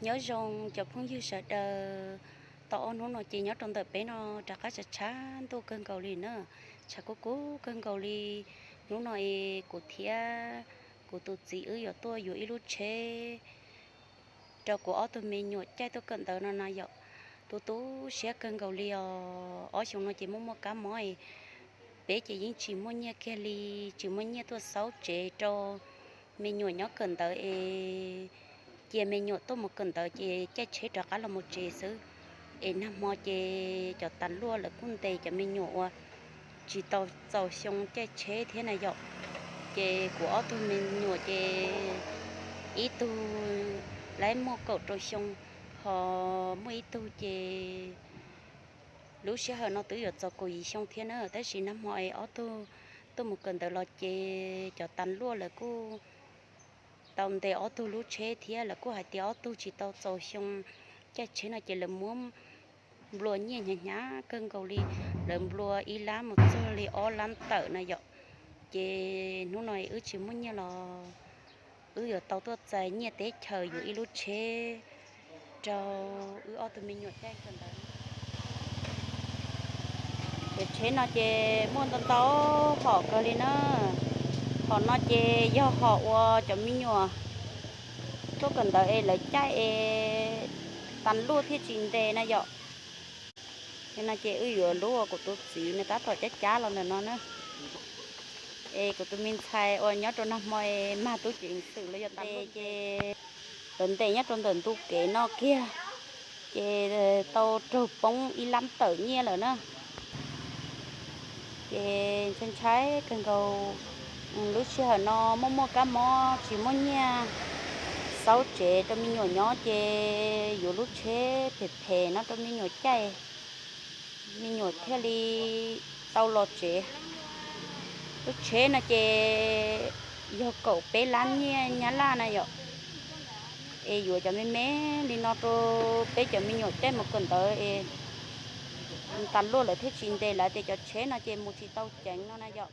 Nyob zoo cov phooj ywg sawv daws, tau ob hnub no ces nyob rau ntawm peb no rov qab tshav tshav ntuj kawg nkaus li na, tshav kub kub kawg nkaus li. Hnub no es kuv thiab kuv tus txiv wb yuav tuaj yuav ib lub tsheb rau kuv ob tug me nyuam caij tuaj kawm ntawv no na yom. Tu tu siab kawg nkaus li os, ob xyoo no ces muaj muaj kab mob es peb ces yeej tsis muaj nyiaj kiag li, tsis muaj nyiaj tuaj xauv tsev rau me nyuam nyob kawm ntawv es cia me nyuam tuaj mus kawm ntawv ces caij tsheb rov qab los mus tsev xwb. Es nag hmo ces cov tas luaj lawv kuj ntes cov me nyuam uas tsis tau txaus xyoo caij tsheb thiab na yom. Ces kuv ob tug me nyuam ces ib tug laib muaj kaum rau xyoo, ho muaj ib tug ces lub sij hawm no twb yuav txog kaum yim xyoo thiab na, tab sis nag hmo es ob tug tuaj mus kawm ntawv los ces cov tas luaj lawv kuj tau ntes ob tug lub tsheb thiab lawv kuj hais tias ob tug tsis tau txaus xyoo caij tsheb no ces lawv muab nplua nyiaj hnyav hnyav kawg nkaus li, lawv nplua ib lab mus txog li ob lab tawm na yom. Ces hnub no wb tsis muaj nyiaj los wb yuav tau tuaj txais nyiaj teb chaws yuav ib lub tsheb rau wb ob tug me nyuam caij kawm ntawv. Ces tsheb no ces muaj ntau ntau hom kawg li na. Hom no ces yog hom uas cov me nyuam tuaj kawm ntawv es lawv caij es tas luaj thiaj tsis ntes na yom. Ces no ces wb yuav lub uas kuv tus txiv nws tab tom cab cab los ntawm no na. Es kuv tus me ntxhais uas nyob rau nag hmo es mag tub ceev xwm los yog tas luaj ces lawv ntes nyob rau ntawm ntu kev no kiag, ces tau raug poob ib lab tawm nyiaj lawm na. Ces ntshai ntshai kawg nkaus, lub sij hawm no muaj muaj kab mob tsis muaj nyiaj xauv tsev rau me nyuam nyob ces yuav lub tsheb phem phem no rau me nyuam caij, me nyuam thiaj li tau los tsev. Lub tsheb no ces yog kaum peb lab nyiaj nyab laj na yom. Es yuav cov me me li no rau peb cov me nyuam caij mus kawm ntawv es tas luaj lawm thiaj tsis ntes, lawv tias cov tsheb no ces mus tsis tau ceev no na yom.